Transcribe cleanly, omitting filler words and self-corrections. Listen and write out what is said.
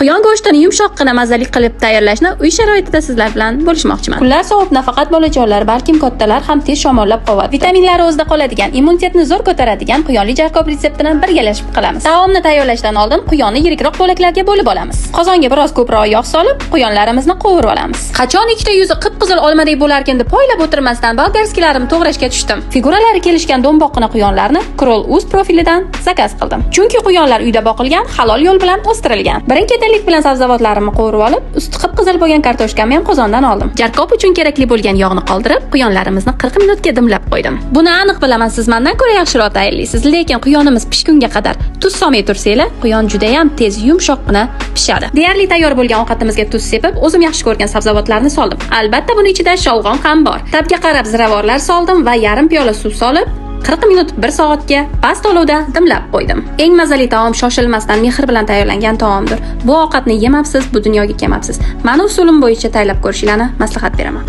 Quyon go'shtini yumshoqqina mazali qilib tayyorlashni uy sharoitida sizlar bilan bo'lishmoqchiman. Kunlar sovib, nafaqat bolajonlar, balkim kattalar ham tez shamollab qoladi. Vitaminlari o'zida qoladigan, immunitetni zo'r ko'taradigan quyonli jarkob retseptini birgalashib qilamiz. Taomni tayyorlashdan oldin quyonni yirikroq bo'laklarga bo'lib olamiz. Qozonga biroz ko'proq yog' solib, quyonlarimizni qovurib olamiz. Qachon ikkita yuzi qip-qizil olmadek bo'larkan deb poylab o'tirmasdan bolgarskilarimni to'g'rashga tushdim. Figuralari kelishgan do'mboqqina quyonlarni Krol uz profilidan zakaz qildim. Chunki quyonlar uyda boqilgan, halol yo'l bilan o'stirilgan. Birin-ketinlik bilan sabzavotlarimni qovurib olib, usti qip-qizil bo'lgan kartoshkamni ham qozondan oldim. Jarkob uchun kerakli bo'lgan yog'ni qoldirib, quyonlarimizni 40 minutga dimlab qo'ydim. Buni aniq bilaman, siz mendan ko'ra yaxshiroq tayyorlaysiz, lekin quyonimiz pishgunga qadar tuz solmay tursanglar, quyon juda ham tez yumshoqqina pishadi. Deyarli tayyor bo'lgan ovqatimizga tuz sepib, o'zim yaxshi ko'rgan sabzavotlarni soldim. Albatta buni ichida sholg'om ham bor. Tabga qarab ziravorlar soldim va yarim piyola suv solib, 40 minut 1 soatga past olovda dimlab qo'ydim. Eng mazali taom shoshilmasdan mehr bilan tayyorlangan taomdir. Bu ovqatni yemabsiz, bu dunyoga kelmabsiz. Mani usulim bo'yicha tayyorlab ko'rishingizni maslahat beraman.